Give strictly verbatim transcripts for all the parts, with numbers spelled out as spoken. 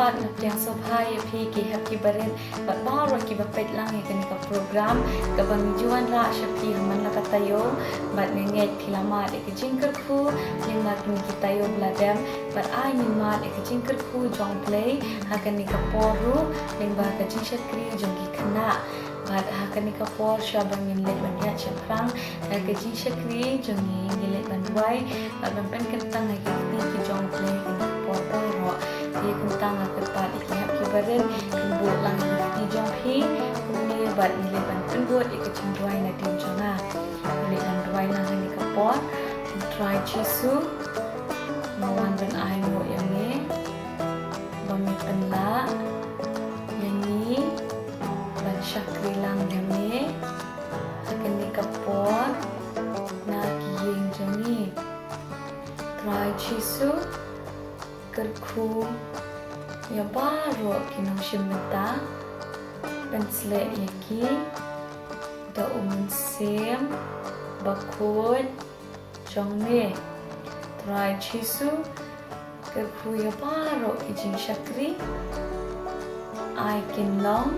Nga pdiang sngewbha ïa phi ki hep ki barit bad baroh kiba peit lang ïa kane ka program kaba ngi ju wanrah sha phi ha man la ka taïew, bad nga ngeit phi la mad ïa ka jingkyrkhu lyngba kine ki taïew ba la dep, bad ai ngin mad ïa ka jingkyrkhu jong U Blei ha kane ka por ruh lyngba ka jingshakri jong ki khynnah. Bad ha kane ka por, shwa ba ngin leit ban ïaid shaphrang ha ka jingshakri jong ngi, ngin leit ban duwai bad ban pynkyntang ha ki kti ki jong U Blei ha kane ka por baroh. Te kumta nga kyrpad ïa ki hep ki barit kin buh lang ïa ki kti jong phi kumne, bad ngin leit ban pynbud ïa ka jingduwai nadien jong nga. Ngin leit ban duwai lang ha kane ka por. Ko Trai Jisu, nga wan ban ai nguh ïa me ba me pynlah ïa ngi ban shakri lang ïa me ha kane ka por na ki ïing jong ngi. Trai Jisu, kyrkhu ïa baroh ki nongshim bynta, pynsleh ïa ki da U Mynsiem Bakhuid jong me. Trai Jisu, kyrkhu ïa baroh ki jingshakri, ai kin long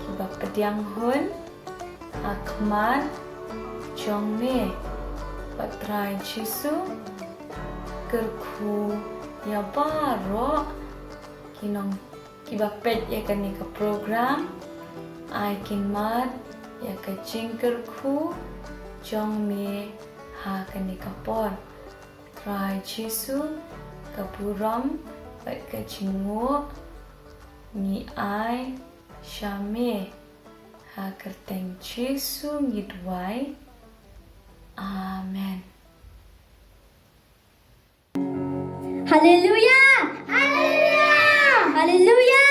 kiba pdiang hun ha khmat jong me. Bad Trai Jisu, kyrkhu ïa baroh ki nong kiba peit ïa kane ka program, ai kin mad ïa ka jingkyrkhu jong me ha kane ka por. Trai Jisu, ka burom bad ka jingnguh ngi ai sha me. Ha kyrteng Jisu ngi duwai. Amen. Haleluya! Haleluya! Haleluya!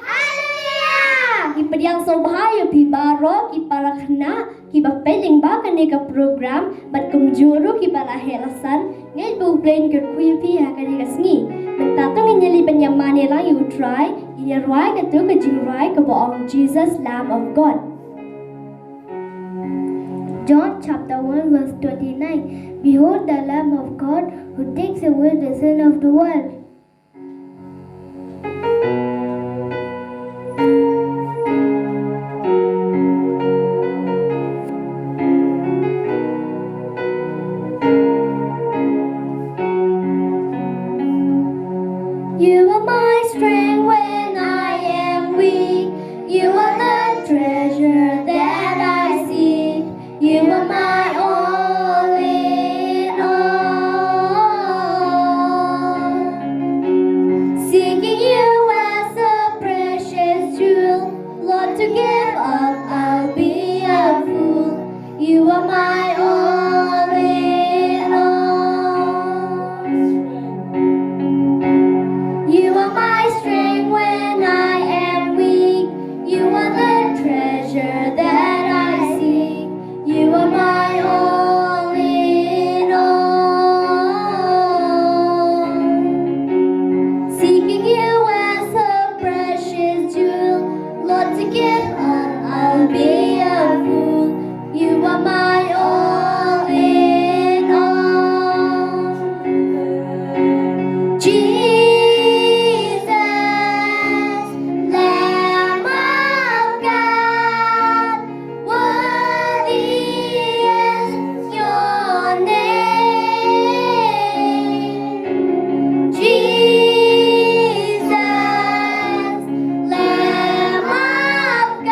Haleluya! Ngi pdiang sngewbha ïa phi baroh ki para khynnah kiba peit lyngba kane ka program, bad kumjuh ruh kiba la heh la san. Ngeit ba U Blei un kyrkhu ïa phi ha kane ka sngi. Mynta to ngin ïa leit ban ïa mane lang ïa U Trai, ngin ïa rwai katto ka jingrwai kaba ong Jesus, Lamb of God. John chapter one verse twenty-nine. Behold the Lamb of God who takes away the sin of the world. You are my strength when I am weak. You are the treasure that I seek. You are my all in all. Seeking you as a precious jewel, Lord, to give up, I'll be a fool. You are my all in all. You are my strength when I am weak. You are the treasure that I seek. You are my all in all. Seeking you as a precious jewel, Lord, to give up, I'll be a fool. You are my all in all. Jesus, Lamb of God, worthy is your name. Jesus, Lamb of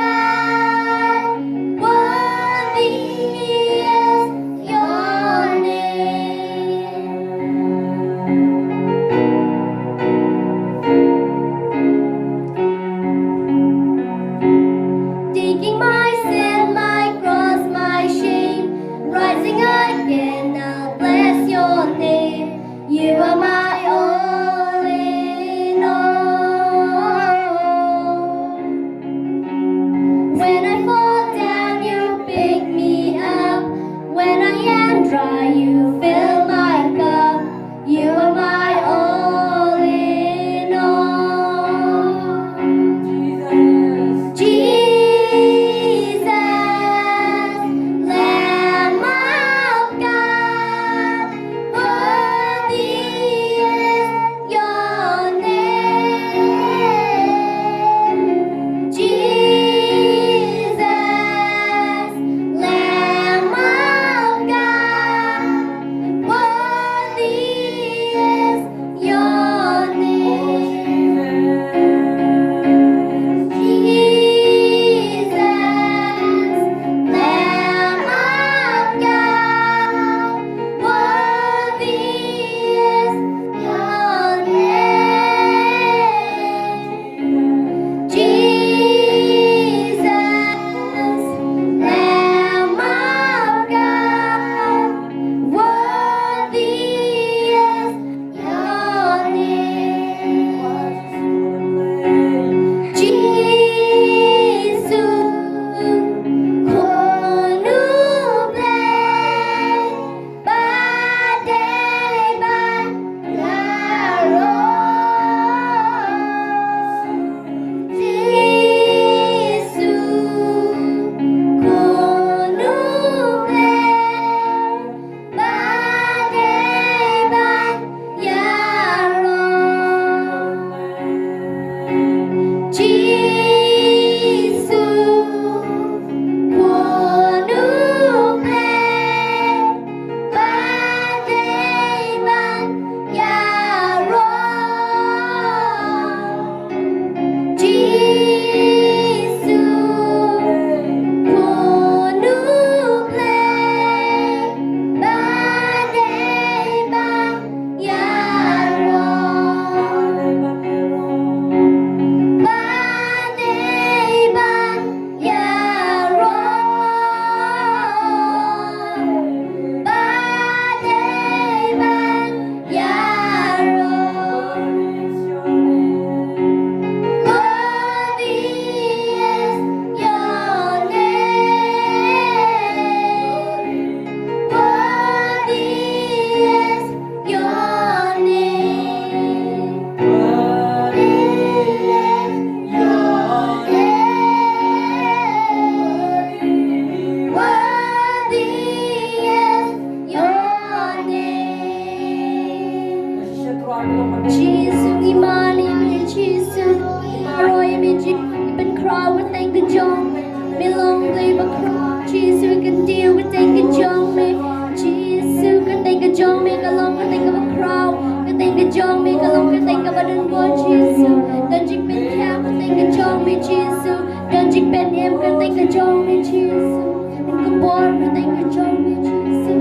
Ka jong me Jisu, ka bor ka dei ka jong me Jisu.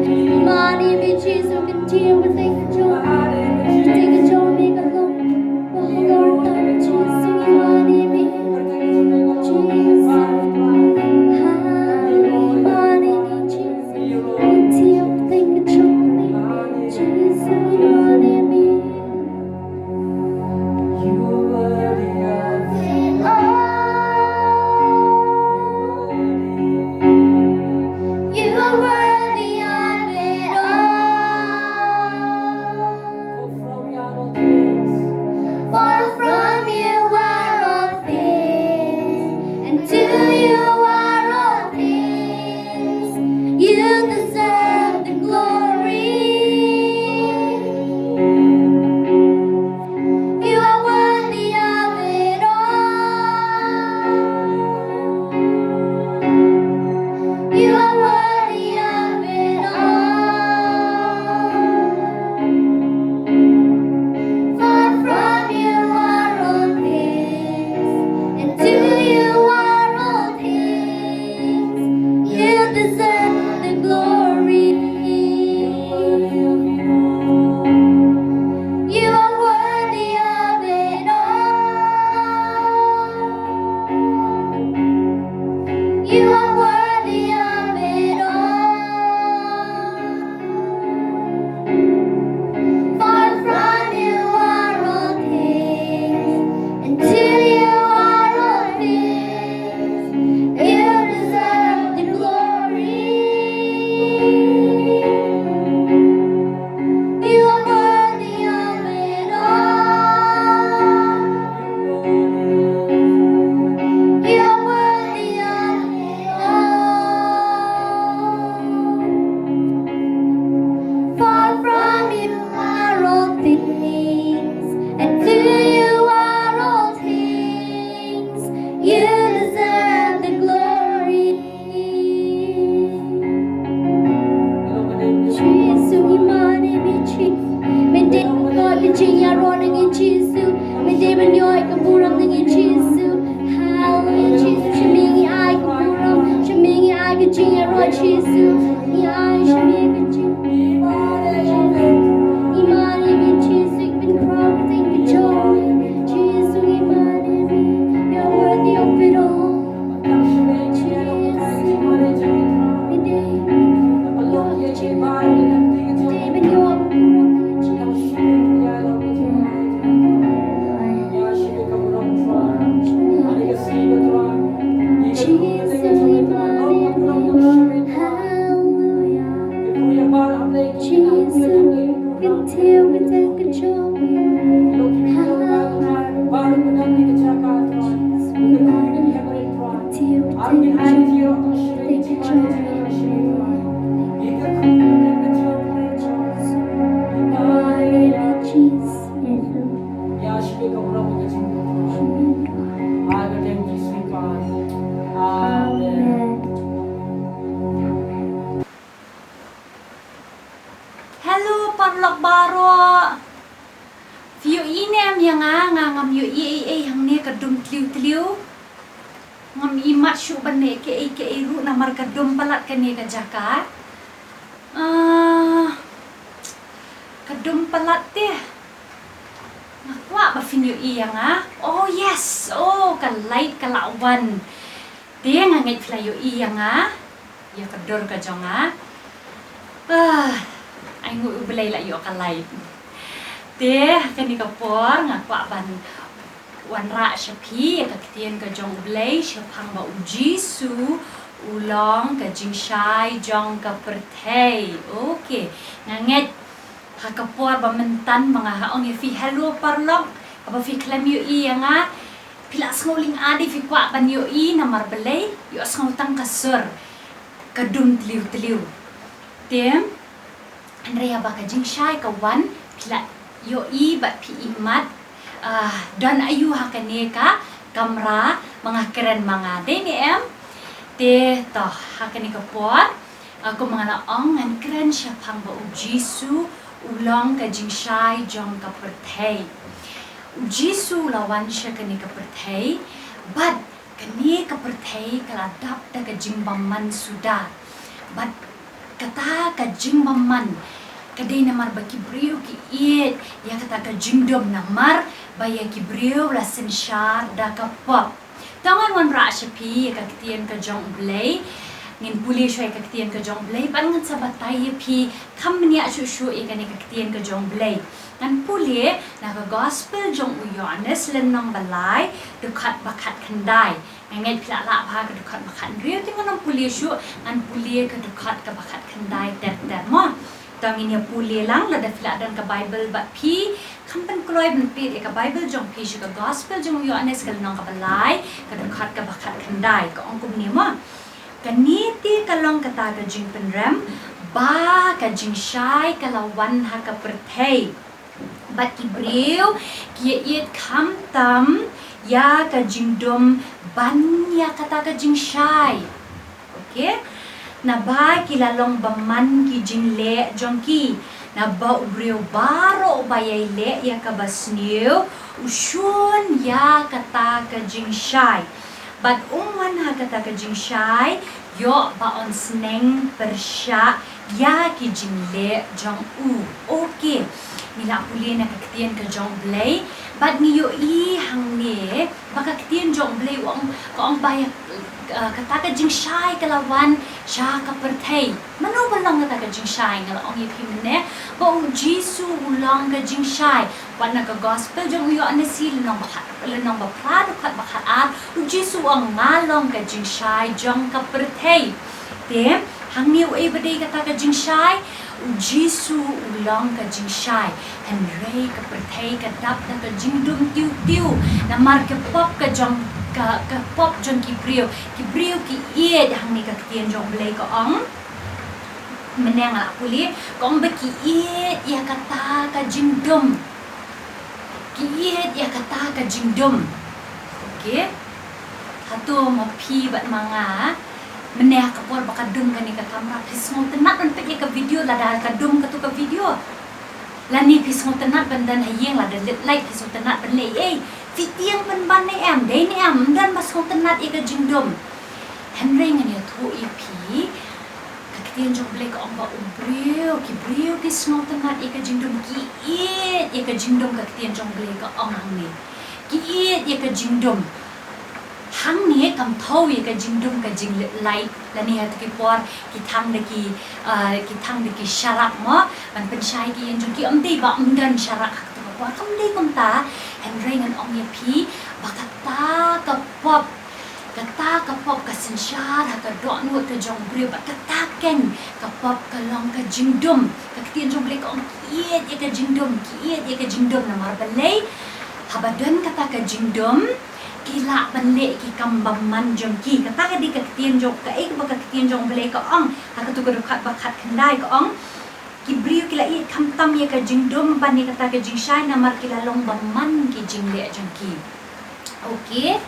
Mane me Jisu, ka tieng ka dei ka jong me. Ka dei ka jong me ka long. Ka long tam Jisu, mane me Jisu. Hallelujah, mane me Jisu. Ka tieng ka dei ka jong me Jisu, mane me. You are worthy of it all. You are worthy of it all. For from you are all things. For from you are all things, and to you are all things. You deserve the glory. You are worthy of it all. You are worthy of it all. For from you are all things, and to you are all things. You deserve the glory. You are worthy of it all. You are worthy of it all. For from you are all things, and to you are all things. You deserve the glory. You are worthy of it all. You are worthy of it all. For from you are all things, and to you are all things. You deserve the glory. Jisu, ngi mane me Jisu. Me dei ban ïoh ka jingïaroh na ngi Jisu. Me dei ban ïoh ka burom na ngi Jisu. Hallelujah Jisu. Sha me ngi ai ka burom. Sha me ngi ai ka jingïaroh Jisu. Ngi ai sha me ka jing. Ngi mane me Jisu. Ngi pynpaw ka jong ka jong me. Jisu ngi mane me. You're worthy of it all. Amen. Hello, paralok baroh. Phi ïohi ne em ïa nga, nga ngam ïohi ei ei hangne, ka dum tliw tliw. Ngam ïohi mat shuh ban leh kaei kaei ruh namar ka dum palat kane ka jaka. Ah, ka dum palat te. Nga kwah ba phin ïohi ïa nga. Oh yes, oh ka light ka la wan. Te nga ngeit phi la ïohi ïa nga, ïa ka dur ka jong nga. Ah, ai nguh U Blei la ïoh ka light. Te ha kane ka por nga kwah ban wanrah sha phi ïa ka ktien ka jong U Blei shaphang ba U Jisu u long ka jingshai jong ka pyrthei. Okay, nga ngeit ha ka por ba mynta ba nga ha ong ïa phi hello paralok, haba phi khlem ïohi ïa nga, phi la sngew lyngkhuh de, phi kwah ban ïohi namar balei, ïohsngew tang ka sur ka dum tliw tliw. Te hynrei haba ka jingshai ka wan, phi la ïohi bad phi ïohi mat, ah, don aïu ha kane ka kamra ba nga kren ma nga, dei ne em? Te to, ha kane ka por, ah, kum ba nga la ong, ngan kren shaphang ba U Jisu u long ka jingshai jong ka pyrthei. U Jisu u la wan sha kane ka pyrthei bad Kane ka pyrthei ka la dap da ka jingbymman suda. Bad kata ka jingbymman ka dei namar ba ki briew ki ïeit ïa kata ka jingdum namar ba ïa ki briew la synshar da ka pop. To ngan wanrah sha phi ïa ka ktien ka jong U Blei. Ngin pule shuwa ïa ka ktien ka jong U Blei bad ngan sa batai ïa phi kham bniah shuh shuh ïa kane ka ktien ka jong U Blei. Ngan pule na ka gospel jong u Ïoannis lynnong ba lai dkhot ba khatkhyndai. Nga ngeit phi lah lah bha ka dkhot ba khathynriew, te ngan ym pule shuh, ngan pule ka dkhot ka ba khatkhyndai ter ter mo. To ngin ïa pule lang, lada phi lah don ka Bible bad phi, kham pynkloi ban peit ïa ka Bible jong phi sha ka gospel jong u Ïoannis ka lynnong ka ba lai, ka dkhot ka ba khatkhyndai, ka ong kumne mo. Kane te ka long kata ka jingpynrem ba ka jingshai ka la wan ha ka pyrthei. Bad ki briew ki ïa ïeit khamtam ïa ka jingdum ban ïa kata ka jingshai. Okay? Naba ki la long bymman ki jingleh jong ki. Naba u briew baroh ba ïai leh ïa ka ba sniew u shun ïa kata ka jingshai. Bad um wan ha kata ka jingshai ïoh ba un sneng pyrshah ïa ki jingleh jong u. Okay. Ngi la pule na ka ktien ka jong U Blei bad ngi ïohi hangne ba ka ktien jong U Blei u ong, ka ong ba ïa, uh, kata ka jingshai ka la wan sha ka pyrthei. Mano ba long kata ka jingshai? Nga la ong ïa phi mynne ba U Jisu u long ka jingshai. Wat na ka gospel jong u Ïoannis lynnong ba khat, lynnong ba phra dkhot ba khatar, U Jisu u ong, nga long ka jingshai jong ka pyrthei. Te hangne uei ba dei kata ka jingshai? U Jisu u long ka jingshai. Hynrei ka pyrthei ka dap da ka jingdum tiew tiew namar ka pop ka jong, ka, ka pop jong ki briew. Ki briew ki ïeit, hangne ka ktien jong U Blei ka ong. Mynne nga la pule, ka ong ba ki ïeit ïa kata ka jingdum. Ki ïeit ïa kata ka jingdum. Okay. Hato ma phi bad ma nga mynne ha ka por ba ka dum kane ka kamra phi sngewtynnat ban peit ïa ka video lada ka dum kato ka video? Lane phi sngewtynnat ban don ha ïing lada lit light phi sngewtynnat ban leh ei ei? Phi tieng pynban ne em, dei ne em, ym don ba sngewtynnat ïa ka jingdum. Hynrei ngan ïathuh ïa phi, ka ktien jong U Blei ka ong ba u briew, ki briew ki sngewtynnat ïa ka jingdum, ki ïeit ïa ka jingdum, ka ktien jong U Blei ka ong hangne. Ki ïeit ïa ka jingdum. Hangne kam thew ïa ka jingdum ka jinglit light, lane ha kito ki por ki thang da ki, ah, ki thang da ki sharak mo ban pynshai ki ïing jong ki, ym dei ba ym don sharak ha kito ki por, kam dei kumta. Hynrei ngan ong ïa phi ba kata ka pop, kata ka pop ka synshar ha ka dohnud ka jong u briew, bad kata keiñ ka pop ka long ka jingdum. Ka ktien jong U Blei ka ong ki ïeit ïa ka jingdum, ki ïeit ïa ka jingdum namar balei? Haba don kata ka jingdum ki lah ban leh ki kam bymman jong ki. Kata ka dei ka ktien jong, kaei kaba ka ktien jong U Blei ka ong ha kato ka dkhot ba khatkhyndai, ka ong ki briew ki la ïeit khamtam ïa ka jingdum ban ïa kata ka jingshai namar ki la long bymman ki jingleh jong ki. Okay.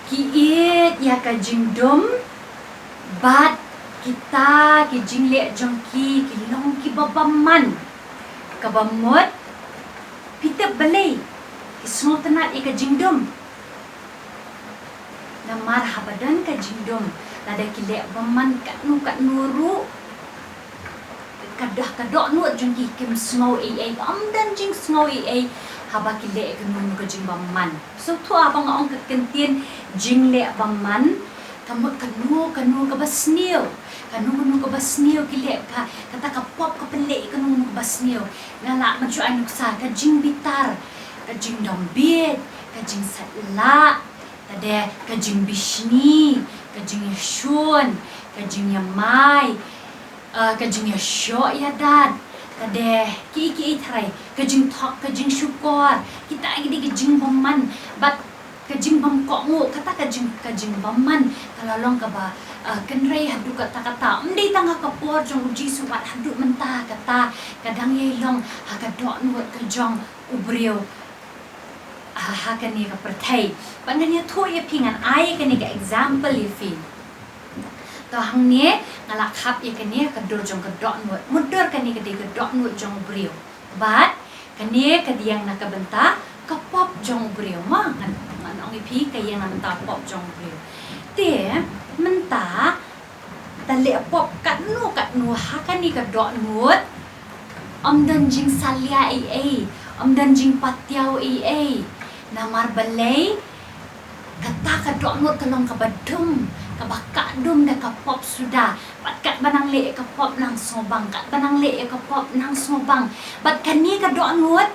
Ki ïeit ïa ka jingdum bad kita ki jingleh jong ki ki long kiba bymman. Kaba mut phi tip balei ki sngewtynnat ïa ka jingdum? Namar haba don ka jingdum, lada ki leh bymman katno katno ruh, ka doh, ka dohnud jong ki kim sngew ei ei, ym don jingsngew ei ei haba ki leh kano kano ka jingbymman. Sngewthuh haba nga ong ka kyntien jingleh bymman, ka mut kano kano kaba sniew, kano kano kaba sniew ki leh, ka, kata ka pop ka pynleh kano kano kaba sniew. Nga lah ban shu ai nuksa, ka jingbitar, ka jingdom bieit, ka jingsaitlah, ka dei ka jingbishni, ka jingïashun, ka jingïamai, ah, ka jingïashoh ïadat, ka dei kiei kiei tharai, ka jingthok, ka jingshukor, kita ki dei ki jingbymman. Bad ka jingbymkohnguh, kata ka jing, ka jingbymman ka la long kaba, ah, kynrei haduh katta katta. Ym dei tang ha ka por jong u Jisu, wat haduh mynta kata ka dang ïai long ha ka dohnud ka jong u briew ha, ha kane ka pyrthei. Bad ngan ïathuh ïa phi, ngan ai kane ka example ïa phi. To hangne nga la khap ïa kane ka dur jong ka dohnud. Mutdur kane ka dei ka dohnud jong u briew. Bad kane ka dei na ka bynta ka pop jong u briew. Ma ngan, ngan Ong ïa phi ka ïeng na mynta pop jong u briew. Te mynta, te leh pop katno katno ha kane ka dohnud, ym don jingsalia ei ei, ym don jingpatiaw ei ei. Namar balei? Kata ka dohnud ka long kaba dum, kaba kah dum da ka pop suda. Bad katba nang leh ïa ka pop nang sngewbang, katba nang leh ïa ka pop nang sngewbang. Bad kane ka dohnud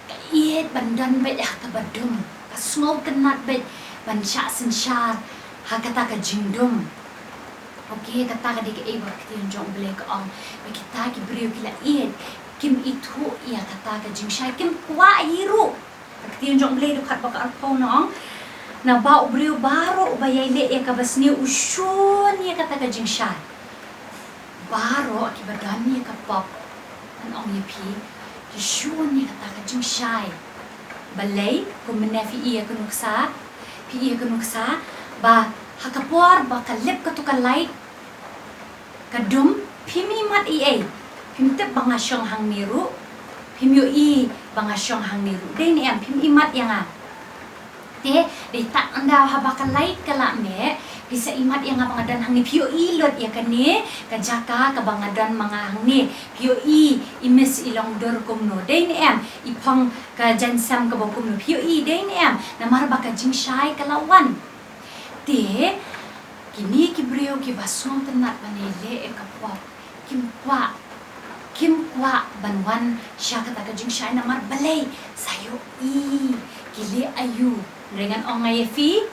ka ïeit ban don beit ha kaba dum, ka sngewtynnat beit ban shah synshar ha kata ka jingdum. Okay, kata ka dei kaei ba ka ktien jong U Blei ka ong, ba kita ki briew ki la ïeit, kim ithuh ïa kata ka jingshai, kim kwah hi ruh. Ka ktien jong U Blei dkhot ba ka arphew na ong, naba u briew baroh uba ïai leh ïa kaba sniew u shun ïa kata ka jingshai. Baroh kiba don ïa ka pop, ngan ong ïa phi, ki shun ïa kata ka jingshai. Balei? Kumne, phi ïohi ïa ka nuksa, phi ïohi ïa ka nuksa, ba ha ka por ba ka lip kato ka light ka dum, phim imat ei ei. Phim tip ba nga shong hangne ruh, phim ïohi ba nga shong hangne ruh. Dei ne em? Phim imat ïa nga. Te dei tad ynda haba ka light ka la meh, phi sa imat ïa nga ba nga don hangne, phi ïohi lut ïa kane ka jaka kaba nga don ma nga hangne. Phi ïohi i miss i long dur kumno, dei ne em? I phong ka jaiñsem kaba kumno, phi ïohi, dei ne em? Namar ba ka jingshai ka la wan. Te kine ki briew kiba sngewtynnat ban ïai leh ïa ka pop, kim kwah, kim kwah ban wan sha kata ka jingshai. Namar balei? Sa ïohi ki leh aïu. Hynrei ngan ong ïa phi,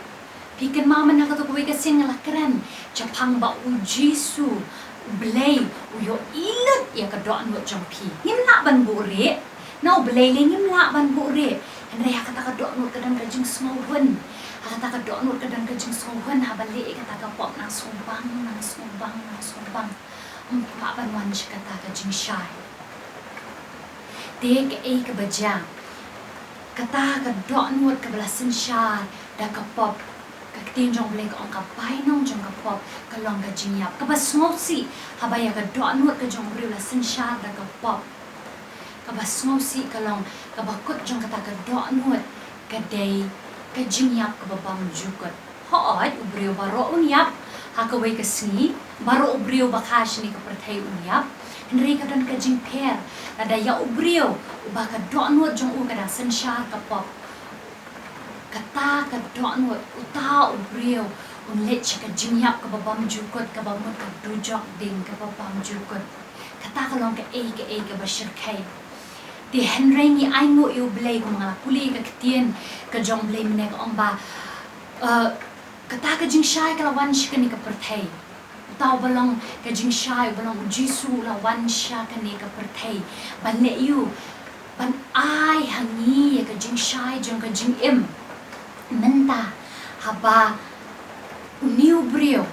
phi kynmaw mynta kato kawei ka sien nga la kren shaphang ba U Jisu U Blei u ïohi lut ïa ka dohnud jong phi. Ngim lah ban buhrieh. Na U Blei lei ngim lah ban buhrieh. Hynrei ha kata ka dohnud ka don ka jingsngewhun. Ha kata ka dohnud ka don ka jingsngewhun, haba leh ïa kata ka pop nang sngewbang, nang sngewbang, nang sngewbang. Ym kwah ban wan sha kata ka jingshai. Te kaei kaba jia? Kata ka dohnud kaba la synshar da ka pop, ka ktien jong U Blei ka ong ka bainong jong ka pop ka long ka jingïap. Kaba sngewsih, haba ïa ka dohnud ka jong u briew la synshar da ka pop, kaba sngewsih ka long, kaba kut jong kata ka dohnud ka dei ka jingïap kaba bymjukut. Hooid, u briew baroh un ïap ha kawei ka sngi, baroh u briew ba kha shane ka pyrthei un ïap. Hynrei ka don ka jingpher lada ïa u briew uba ka dohnud jong u ka dang synshar ka pop, kata ka dohnud, uta u briew un leit sha ka jingïap kaba bymjukut, kaba mut ka dujok ding kaba bymjukut. Kata ka long kaei kaei kaba shyrkhei. Te hynrei ngi ainguh ïa U Blei, kum nga la pule ka ktien ka jong U Blei mynne ka ong ba, eh, kata ka jingshai ka la wan sha kane ka pyrthei. Uta uba long ka jingshai, uba long U Jisu u la wan sha kane ka pyrthei ban leh aïu? Ban ai ha ngi ïa ka jingshai jong ka jingim. Mynta haba une u briew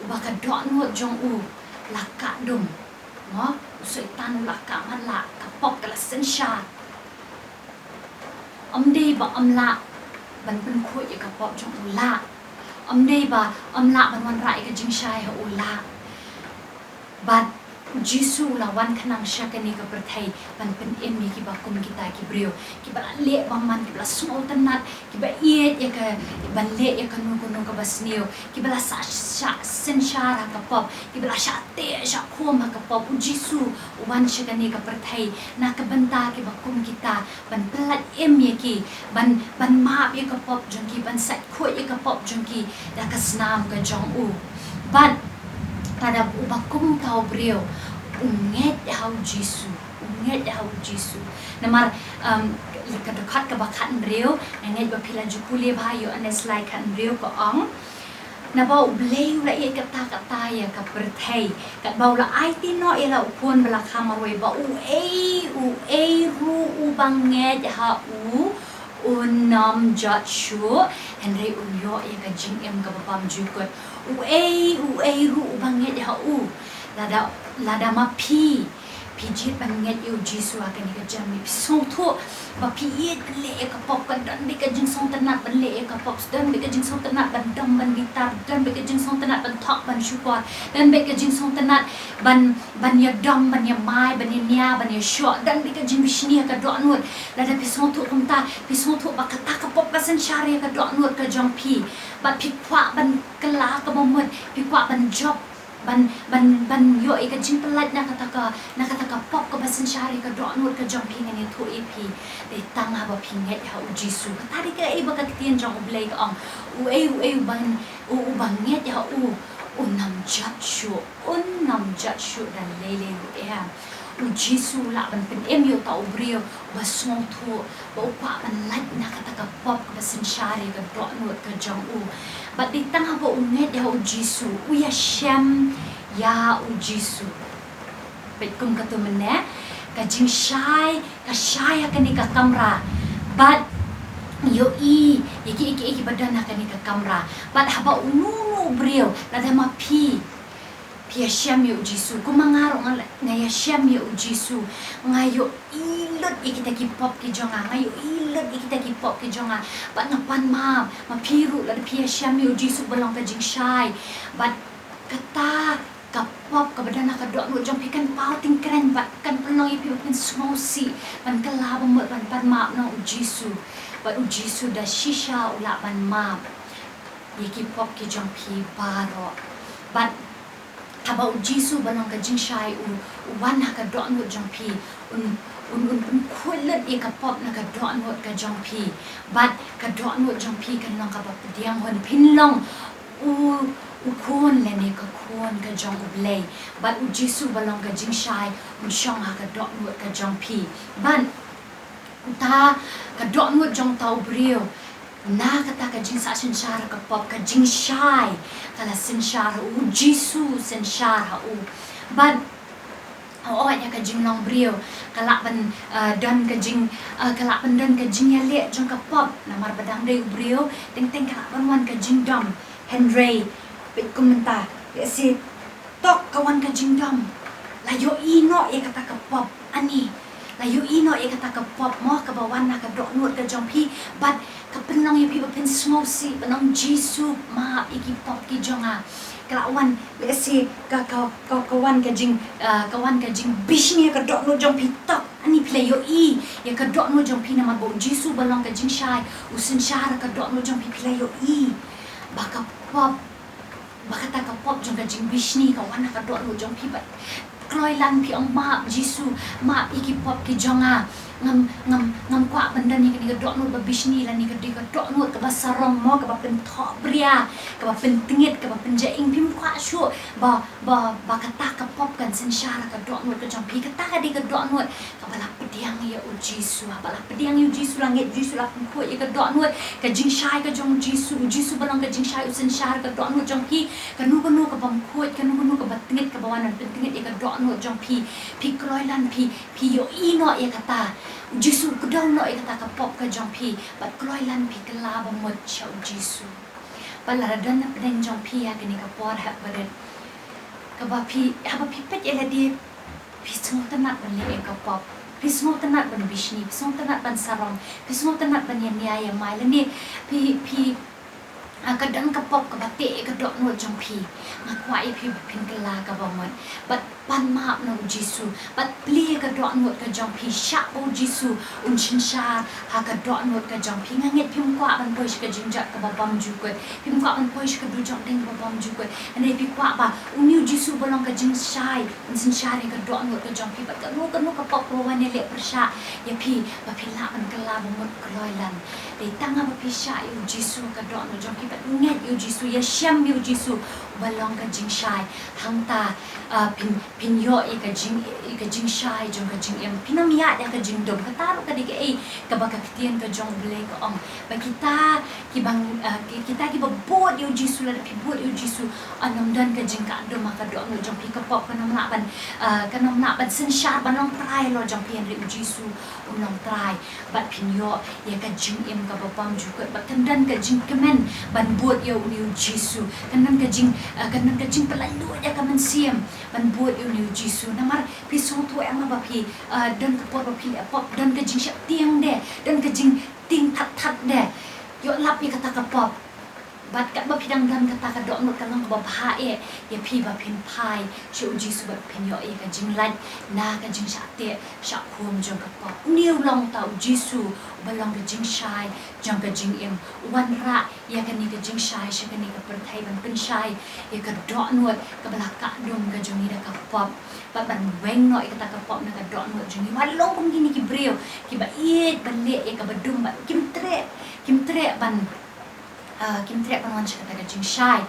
uba ka dohnud jong u la kah dum, mo, u Soitan u la kah matlah, ka pop ka la synshar. Ym dei ba ym lah ban pynkhuid ïa ka pop jong u, lah. Ym dei ba ym lah ban wanrah ïa ka jingshai ha u, lah. Bad U Jisu u la wan khnang sha kane ka pyrthei ban pynim ïa kiba kum kita ki briew, kiba la leh bymman, kiba la sngewtynnat, kiba ïeit ïa ka, ban leh ïa kano kano kaba sniew, kiba la sa, sa, synshar ha ka pop, kiba la shah teh shah khum ha ka pop. U Jisu u wan sha kane ka pyrthei na ka bynta kiba kum kita, ban pyllait im ïa ki, ban, ban map ïa ka pop jong ki, ban sait khuid ïa ka pop jong ki da ka snam ka jong u. Bad lada uba kum uta u briew u ngeit ha U Jisu, u ngeit ha U Jisu. Namar, um, ka dkhot kaba khathynriew, nga ngeit ba phi la ju pule bha, Ïoannis lai khathynriew ka ong, naba U Blei u la ïeit katta katta ïa ka pyrthei, katba u la aiti noh ïa la u Khun ba la kha marwei, ba uei uei ruh uba ngeit ha u un ym jot shuh, hynrei un ïoh ïa ka jingim kaba bymjukut. Uei uei ruh uba ngeit ha u. Lada, lada ma phi Phi jied ban ngeit ïa u Jisu ha kane ka janmiet. Phi sngewthuh ba phi ïeit ban leh ïa ka pop, ka don beit ka jingsngewtynnat ban leh ïa ka pop, don beit ka jingsngewtynnat ban dom ban bitar, don beit ka jingsngewtynnat ban thok ban shukor, don beit ka jingsngewtynnat ban, ban ïadom, ban ïamai, ban ïania, ban ïashoh, don beit ka jingbishni ha ka dohnud. Lada phi sngewthuh kumta, phi sngewthuh ba kata ka pop ka synshar ïa ka dohnud ka jong phi. Bad phi kwah ban kylla kaba mut, phi kwah ban jop, ban, ban, ban ïoh ïa ka jingpyllait na kata ka, na kata ka pop kaba synshar ïa ka dohnud ka jong phi. Ngan ïathuh ïa phi. Dei tang haba phi ngeit ha u Jisu. Kata dei kaei ba ka ktien jong U Blei ka ong. Uei uei uba, u, uba ngeit ha u, un ym jot shuh, un ym jot shuh da lei lei ruh em. U Jisu u lah ban pynim ïa uta u briew ba sngewthuh ba u kwah ban lait na kata ka pop kaba synshar ïa ka dohnud ka jong u. Bad dei tang haba u ngeit ïa u Jisu, u ïashem ïa u Jisu. Peit kum katto mynne, ka jingshai ka shai ha kane ka kamra. Bad ïohi ïa kiei kiei kiba don ha kane ka kamra. Bad haba uno uno u briew, lada ma phi, phi ïashem ïa u Jisu, kum ma nga ruh nga, nga ïashem ïa u Jisu, nga ïohi lut ïa kita ki pop ki jong nga, nga ïohi lut ïa kita ki pop ki jong nga. Bad nga pan map. Ma phi ruh, lada phi ïashem ïa u Jisu ba long ka jingshai, bad kata ka pop kaba don ha ka dohnud jong phi kan paw tyngkreiñ bad kan pynlong ïa phi ba phin sngewsih ban kylla ba mut ban pan map na u Jisu. Bad u Jisu da shisha u lah ban map ïa ki pop ki jong phi baroh. Bad haba u Jisu ba long ka jingshai u, u wan ha ka dohnud jong phi, un, un, un pynkhuid lut ïa ka pop na ka dohnud ka jong phi. Bad ka dohnud jong phi kan long kaba pdiang hun, phin long u, u khun lane ka khun ka jong U Blei. Bad u Jisu ba long ka jingshai un shong ha ka dohnud ka jong phi. Bad uta ka dohnud jong uta u briew, na kata ka jingsah synshar ka pop, ka jingshai ka la synshar ha u, u Jisu synshar ha u. Bad hooid, ha ka jinglong briew ka lah ban, uh, don ka jing, uh, ka lah ban don ka jingïaleh jong ka pop, namar ba dang dei u briew, teng teng ka lah ban wan ka jingdom. Hynrei peit kum mynta, lehse tok ka wan ka jingdom. La ïohi noh ïa kata ka pop, ani. La ïohi noh ïa kata ka pop mo kaba wan na ka dohnud ka jong phi, bad ka pynlong ïa phi ba phin sngewsih ban ong, Jisu, map ïa ki pop ki jong nga. Ka la wan, lehse ka, ka, ka, ka wan ka jing, uh, ka wan ka jingbishni ha ka dohnud jong phi tok. Ani, phi la ïohi ïa ka dohnud jong phi namar ba u Jisu ba long ka jingshai u synshar ha ka dohnud jong phi, phi la ïohi ba ka pop, ba kata ka pop jong ka jingbishni ka wan ha ka dohnud jong phi, bad kloi lan phi ong, map Jisu, map ïa ki pop ki jong nga. Ngam, ngam, ngam kwah ban don ïa kane ka dohnud ba bishni lane ka dei ka dohnud kaba sarong mo, kaba pynthohbria, kaba pyntngit, kaba pynjaing. Phim kwah shuh ba, ba, ba kata ka pop kan synshar ha ka dohnud ka jong phi. Kata ka dei ka dohnud kaba la pdiang ïa u Jisu. Haba la pdiang ïa u Jisu, la ngeit Jisu, la pynkhuid ïa ka dohnud, ka jingshai ka jong u Jisu, u Jisu ba long ka jingshai u synshar ha ka dohnud jong phi. Kano kano kabym khuid, kano kano kaba tngit, kaba wan ban pyntngit ïa ka dohnud jong phi, phi kloi lan phi, phi ïohi noh ïa kata. U Jisu u kdew noh ïa kata ka pop ka jong phi, bad kloi lan phi kylla ba mut sha u Jisu. Bad lada don na pdeng jong phi ha kane ka por, haba rit, kaba phi, haba phi peit ïa lade, phi sngewtynnat ban leh ïa ka pop, phi sngewtynnat ban bishni, phi sngewtynnat ban sarong, phi sngewtynnat ban ïania ïamai, lane phi, phi, ah, ka don ka pop kaba teh ïa ka dohnud jong phi. Nga kwah ïa phi ba phin kylla kaba mut, bad pan map na u Jisu, bad plie ïa ka dohnud ka jong phi, shah ba u Jisu un synshar ha ka dohnud ka jong phi. Nga ngeit phim kwah ban poi sha ka jingjot kaba bymjukut, phim kwah ban poi sha ka dujok ding kaba bymjukut. Hynrei phi kwah ba une u Jisu ba long ka jingshai un synshar ïa ka dohnud ka jong phi, bad kano kano ka pop kaba wan ïaleh pyrshah ïa phi, ba phi lah ban kylla ba mut, kloi lan. Dei tang haba phi shah ïa u Jisu ha ka dohnud jong phi, bad ngeit ïa u Jisu, ïashem ïa u Jisu, uba long ka jingshai. Hangta, ah, phin, phin ïoh ïa ka jing, ïa ka jingshai jong ka jingim. Phin ym ïaid ha ka jingdum. Kata ruh ka dei kaei kaba ka ktien ka jong U Blei ka ong, ba kita kiba, ah, ki, kita kiba bud ïa u Jisu, lada phi bud ïa u Jisu, yn ym don ka jingkah dum ha ka dohnud jong phi. Ka pop kan ym lah ban, ah, kan ym lah ban synshar, ban long trai halor jong phi, hynrei u Jisu un long trai. Bad phin ïoh ïa ka jingim kaba bymjukut, bad kan don ka jingkmen ban bud ïa une u Jisu. Kan don ka jing, ah, kan don ka jingpynlait luid ïa ka mynsiem ban bud ïa Ïa u Jisu, namar phi sngewthuh em ba phi, ah, don ka por ba phi leh pop, don ka jingshah tieng de, don ka jingtieng that that de. Ïoh lap ïa kata ka pop. Bad katba phi dang don kata ka dohnud ka long kaba bha eh ïa phi ba phin phai sha u Jisu bad phin ïoh ïa ka jinglait na ka jingshah teh shah khum jong ka pop. Une u long uta u Jisu uba long ka jingshai jong ka jingim. U wanrah ïa kane ka jingshai sha kane ka pyrthei ban pynshai ïa ka dohnud kaba la kah dum ka jong ngi da ka pop. Bad ban weng noh ïa kata ka pop na ka dohnud jong ngi. Wat long kum kine ki briew kiba ïeit ban leh ïa kaba dum bad kim treh, kim treh ban, ah, kim treh ban wan sha kata ka jingshai.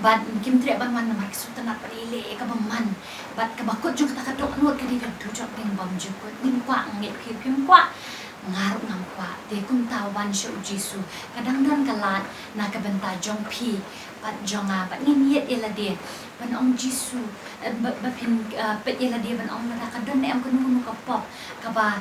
Bad kim treh ban wan namar ki sngewtynnat ban ïaleh ïa kaba man. Bad kaba kut jong kata ka dohnud ka dei ka dujok ding bymjukut. Ngim kwah, nga ngeit phi phim kwah, nga ruh ngam kwah. Te kumta wan sha u Jisu. Ka dang don ka lad na ka bynta jong phi bad jong nga. Bad ngin ïeit ïa lade ban ong Jisu, eh, ba, ba phin, eh, peit ïa lade ban ong lada ka don em kano kano ka pop kaba,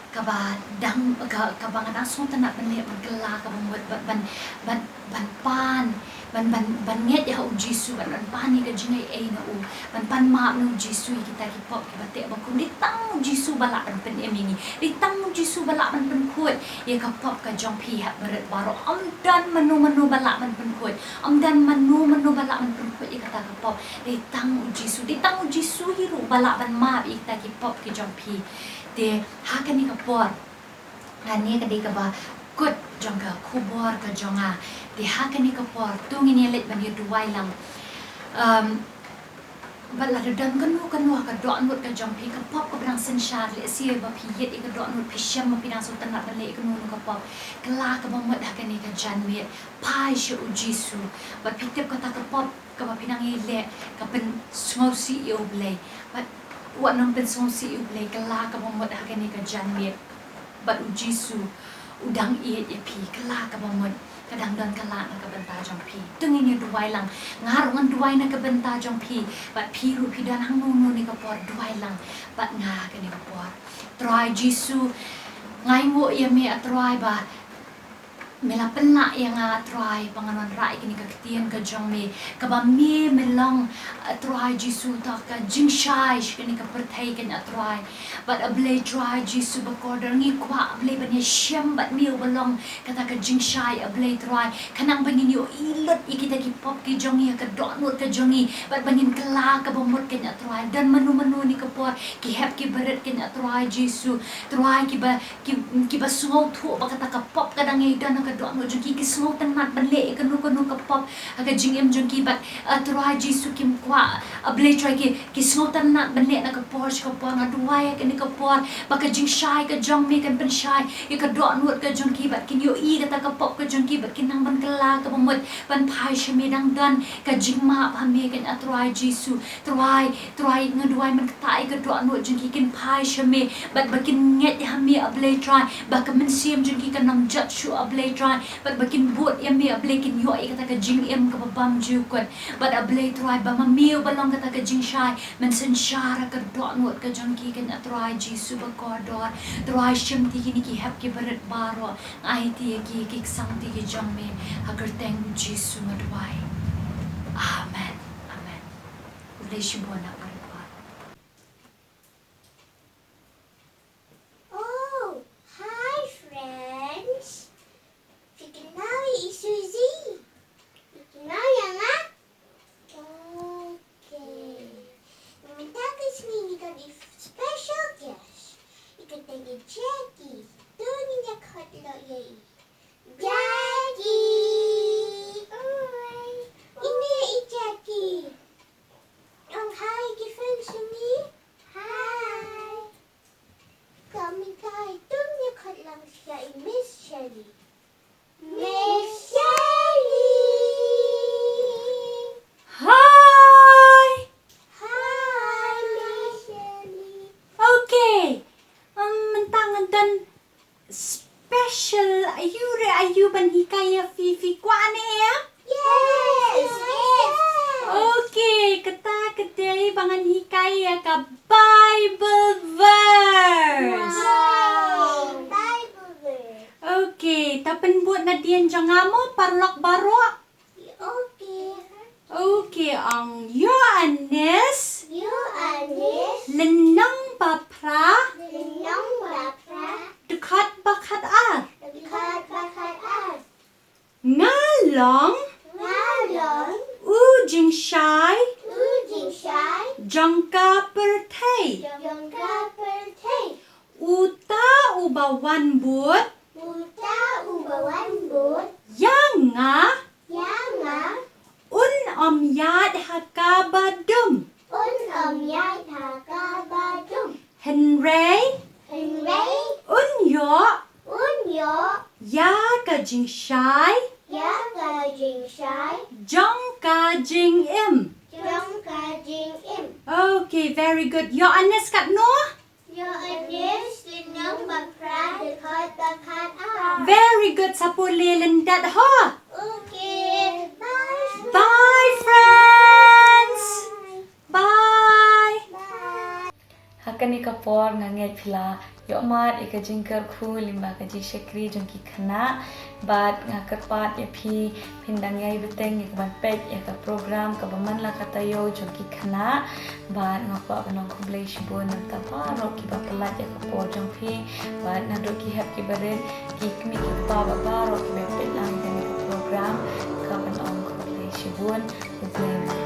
kaba dang, ka, kaba nga dang sngewtynnat ban leh ban kylla kaba mut bad ban, ban, ban pan, ban, ban, ban ngeit ïa u Jisu, ban, ban pan ïa ka jingai ei na u, ban pan map na u Jisu ïa kita ki pop kiba teh ba khum. Dei tang u Jisu ba lah ban pynim ïa ngi. Dei tang u Jisu ba lah ban pynkhuid ïa ka pop ka jong phi hep barit baroh. Ym don mano mano ba lah ban pynkhuid. Ym don mano mano ba lah ban pynkhuid ïa kata ka pop. Dei tang u Jisu. Dei tang u Jisu hi ruh ba lah ban map ïa kita ki pop ki jong phi. Te ha kane ka por, kane ka dei kaba kut jong ka khubor ka jong nga. Te ha kane ka por to ngin ïa leit ban ïa duwai lang. Um, bad lada don kano kano ha ka dohnud ka jong phi, ka pop kaba dang synshar, lehse ba phi ïeit ïa ka dohnud, phi shem ba phi dang sngewtynnat ban leh ïa kano kano ka pop. Kylla kaba mut ha kane ka janmiet, phai sha u Jisu. Bad phi tip kata ka pop kaba phi nang ïaleh ka pynsngewsih ïa u Blei. Bad wat nang pynsngewsih ïa u Blei, kylla kaba mut ha kane ka janmiet. Bad u Jisu u dang ïeit ïa phi, kylla kaba mut. Ka dang don ka lad na ka bynta jong phi. To ngin ïa duwai lang. Nga ruh ngan duwai na ka bynta jong phi. Bad phi ruh phi don hangno hangno ne ka por, duwai lang bad nga kane ka por. Trai Jisu, nga ainguh ïa me, A Trai, ba me la pynlah ïa nga, A Trai, ba ngan wanrah ïa kane ka ktien ka jong me, kaba me, me long, A Trai Jisu, uta ka jingshai sha kane ka pyrthei, kan, A Trai. Bad A Blei Trai Jisu bakordor, ngi kwah, A Blei, ban ïashem bad me uba long kata ka jingshai, A Blei Trai, khnang ba ngin ïohi lut ïa kita ki pop ki jong ngi ha ka dohnud ka jong ngi, bad ba ngin kylla kaba mut, kan, A Trai. Don mano mano ne ka por ki hep ki barit, kan, A Trai Jisu, Trai, kiba ki, kiba sngewthuh ba kata ka pop ka dang ïai don ha ka dohnud jong ki, ki sngewtynnat ban leh ïa kano kano ka pop ha ka jingim jong ki, bad, A Trai Jisu, kim kwah, A Blei Trai, ki, ki sngewtynnat ban leh na ka por sha ka por. Nga duwai ha kane ka por ba ka jingshai ka jong me kan pynshai ïa ka dohnud ka jong ki, bad kin ïohi kata ka pop ka jong ki, bad kin nang ban kylla kaba mut, ban phai sha me. Dang don ka jingmap ha me, kan, A Trai Jisu. Trai, Trai, nga duwai mynta ïa ka dohnud jong ki, kin phai sha me, bad ba kin ngeit ha me, A Blei Trai, ba ka mynsiem jong ki kan ym jot shuh, A Blei Trai, bad ba kin bud ïa me, A Blei, kin ïoh ïa kata ka jingim kaba bymjukut. Bad A Blei Trai, ba ma me uba long kata ka jingshai, men synshar ha ka dohnud ka jong ki, kan, A Trai Jisu bakordor. Trai, shim ti kine ki hep ki barit baroh, nga aiti ïa ki ha ki ksangti ki jong me, ha ka kyrteng u Jisu nga duwai. Amen. Amen. Khublei shibun na ka por. Oh, hi friends. Phi kynmaw ïa i Suzy? Phi kynmaw ïa nga? Okay. Mynta ka sngi ngi don i special guest. I kyrteng i Jackie. To ngin ïa khot noh ïa i. Jackie! Oi. Ine i Jackie. Ong hi ki friends jong ngi. Hi. Ka mynta to ngin ïa khot lang ïa i Miss Shelley. Miss Shelley! Hi! Hi, Miss Shelley. Okay. Um, mynta ngan don special, aiu re aiu ban hikai ïa phi, phi kwah ne em? Yes, yes. Okay, kata ka dei ba ngan hikai ïa ka Bible verse. Wow, Bible verse. Okay, to pynbud nadien jong nga mo, paralok baroh. Okay. Okay, ong Ïoannis. Ïoannis. Lynnong ba phra. Lynnong ba phra. Dkhot ba khat ar. Dkhot ba khat ar. Nga long. Nga long. U jingshai. U jingshai. Jong ka pyrthei. Jong ka pyrthei. Uta uba wan bud. Uta uba wan bud. Ïa nga. Ïa nga. Un ym ïaid ha kaba dum. Un ym ïaid ha kaba dum. Hynrei. Hynrei. Un ïoh. Un ïoh. Ïa ka jingshai. Ïa ka jingshai. Jong ka jingim. Jong ka jingim. Okay, very good. Ïoannis katno? Ïoannis lynnong ba phra dkhot ba khat ar. Very good, sa pule lyndet ho. Okay, bye. Bye, friends. Bye. Bye. Ha kane ka por nga ngeit phi la ïohmad ïa ka jingkyrkhu lyngba ka jingshakri jong ki khynnah. Bad nga kyrpad ïa phi, phin dang ïai bteng ïa ka ban peit ïa ka program kaba man la ka taïew jong ki khynnah. Bad nga kwah ban ong khublei shibun na bynta baroh kiba pynlait ïa ka por jong phi. Bad naduh ki hep kiba rit, ki kmie ki kpa bad baroh kiba peit lang ïa kane ka program, ka ban ong khublei shibun. Khublei.